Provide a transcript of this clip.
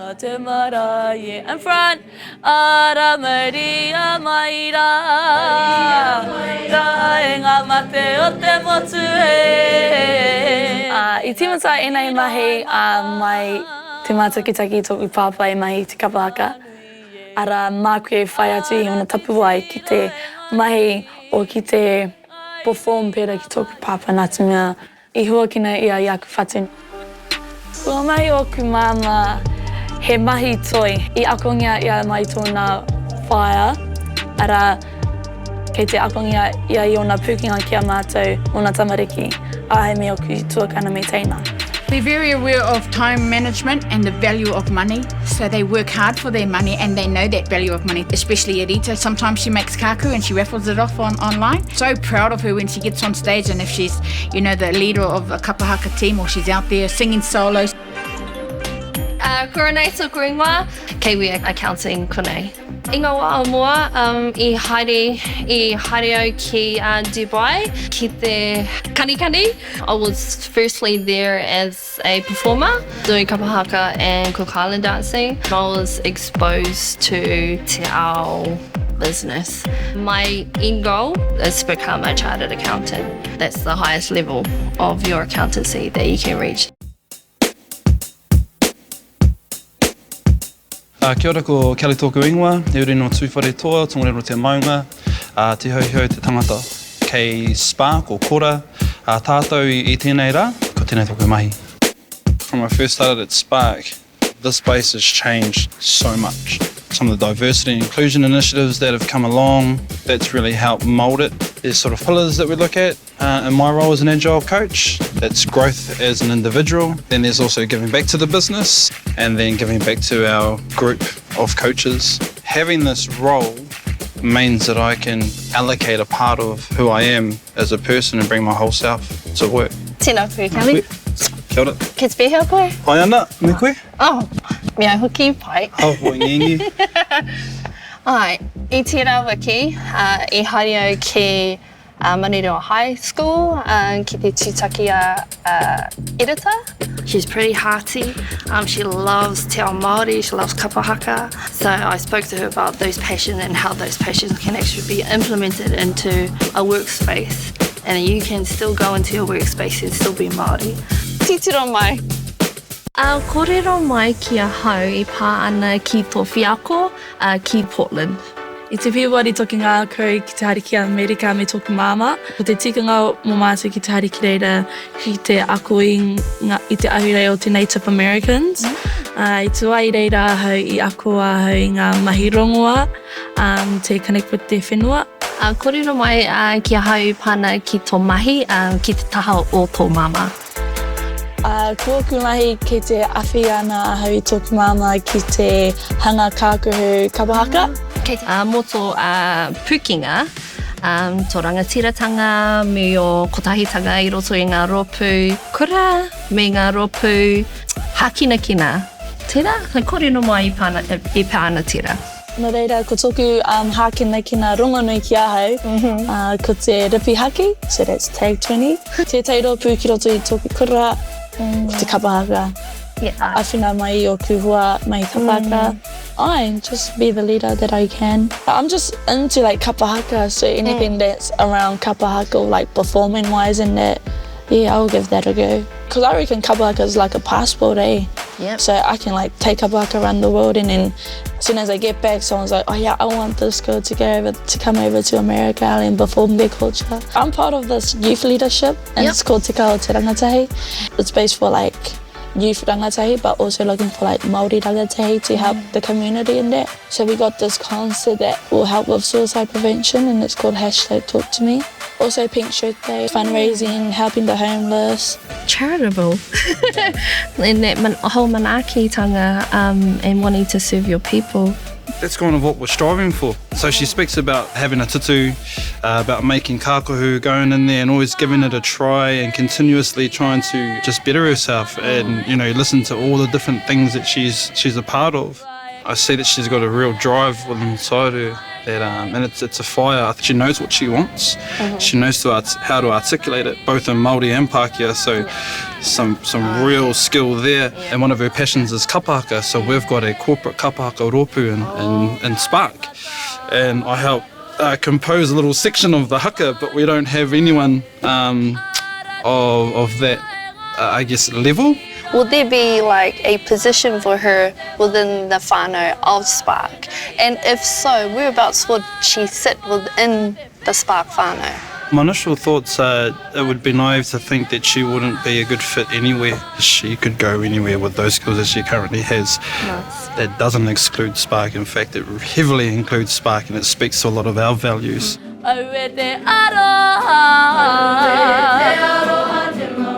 Runga te marae in front Ara mauria mai rā Rā e ngā mate o te motu e. I tīmata ēnei mahi mai te mātakitaki i tōku pāpā e mahi i te kapa haka, arā, māku e whai atu i ōna tapuwae ki te mahi o ki te perform pērā ki tōku pāpā nā te mea I huakina ia i aku whatu. Kua mahi ōku māmā he mahi toi. I akongia ia mai tōna whaea, arā, kei te akongia ia i ōna pūkenga ki a mātou, ōna tamariki, āe me ōku tuakana me teina. They're very aware of time management and the value of money, so they work hard for their money and they know that value of money, especially Arita. Sometimes she makes kaku and she raffles it off on online. So proud of her when she gets on stage and if she's, you know, the leader of a kapa haka team or she's out there singing solos. Uh, ko Renee tōku ingoa, kei We Accounting konei. I ngā wā o mua, um, i haere, i haere au ki uh, Dubai, ki te kanikani. I was firstly there as a performer, doing kapa haka and Cook Island dancing. I was exposed to te ao business. My end goal is to become a chartered accountant. That's the highest level of your accountancy that you can reach. Uh, kia ora, ko Kelly tōku ingoa, he uri no Tūwharetoa, Tongariro te maunga, uh, Te Hauhau te tangata. Kei Spark o Kora uh, tātou i, i tēnei rā, ko tēnei tōku mahi. From I first started at Spark, this place has changed so much. Some of the diversity and inclusion initiatives that have come along, that's really helped mould it. There's sort of pillars that we look at uh, in my role as an agile coach. That's growth as an individual. Then there's also giving back to the business and then giving back to our group of coaches. Having this role means that I can allocate a part of who I am as a person and bring my whole self to work. Tēnā koe, Kelly. Kia ora. Kei te pēhea koe? Pai ana, me koe? Oh, me au hoki, pai. Oh, hoi ngengi. Ai, i tērā wiki, uh, i haere au ki uh, Manurewa High School uh, ki te tūtaki a uh, Edita. She's pretty hearty. Um, she loves te ao Māori, she loves kapa haka. So I spoke to her about those passions and how those passions can actually be implemented into a workspace. And you can still go into your workspace and still be Māori. Titiro mai. Uh, kōrero mai ki ahau e pā ana ki tō wheako uh, ki Portland. I te Pīwari toki ngākau ki te haere ki Amerika me tōku māmā. Ko te tikanga mō mātou ki te haere ki reira ki te ako i, ngā, i te ahurei o te Native Americans. Mm. I tū ai i reira ahau i ako ahau i ngā mahi rongoa, um, te connect with te whenua. Uh, kōrero mai uh, ki ahau pāna ki tō mahi, uh, ki te taha o tō māmā. Uh, ko ōku mahi kei te awhi ana ahau i tōku māmā ki te hanga kākahu kapa haka. Kei te uh, mō tō uh, pūkenga, um, tō rangatiratanga me ō kotahitanga i roto i ngā rōpū kura me ngā rōpū hākinakina. Tērā, hei kōrero mai i pā, i pā ana tērā. Nō reira, ko tōku um, hākinakina rongonui ki ahau, mm -hmm. uh, ko te ripi haki, so that's tag 20. Tētahi rōpū ki roto i tōku kura, mm. ko te kapa haka. Yeah. Awhina mai i ōku hoa mai kapa haka. Mm. I just be the leader that I can. I'm just into like kapa haka, so anything mm. that's around kapa haka or like performing wise and that, yeah, I'll give that a go. Because I reckon kapa haka is like a passport, eh? Yep. So I can like take kapa haka around the world and then as soon as I get back, someone's like, oh yeah, I want this girl to go over, to come over to America and perform their culture. I'm part of this youth leadership and yep. it's called Te Kawa Te Rangatahi. It's based for like youth rangatahi, but also looking for like Māori rangatahi to help mm. the community in that. So we got this concert that will help with suicide prevention and it's called hashtag talk to me. Also Pink Shirt Day, fundraising, helping the homeless. Charitable. and that man whole manaakitanga um, and wanting to serve your people. That's kind of what we're striving for. So she speaks about having a tutu, uh, about making kākahu, going in there and always giving it a try and continuously trying to just better herself and, you know, listen to all the different things that she's, she's a part of. I see that she's got a real drive inside her. That, um, and it's, it's a fire. She knows what she wants. Mm -hmm. She knows to art how to articulate it, both in Māori and Pākehā. So yeah. some, some uh, real skill there. Yeah. And one of her passions is kapahaka. So we've got a corporate kapahaka rōpū in, in, in Spark. And I help uh, compose a little section of the haka, but we don't have anyone um, of, of that, uh, I guess, level. Will there be like a position for her within the whānau of Spark? And if so, whereabouts would she sit within the Spark whānau? My initial thoughts are it would be naive to think that she wouldn't be a good fit anywhere. She could go anywhere with those skills that she currently has. Nice. That doesn't exclude Spark. In fact, it heavily includes Spark and it speaks to a lot of our values. Aue te aroha. Aue te aroha te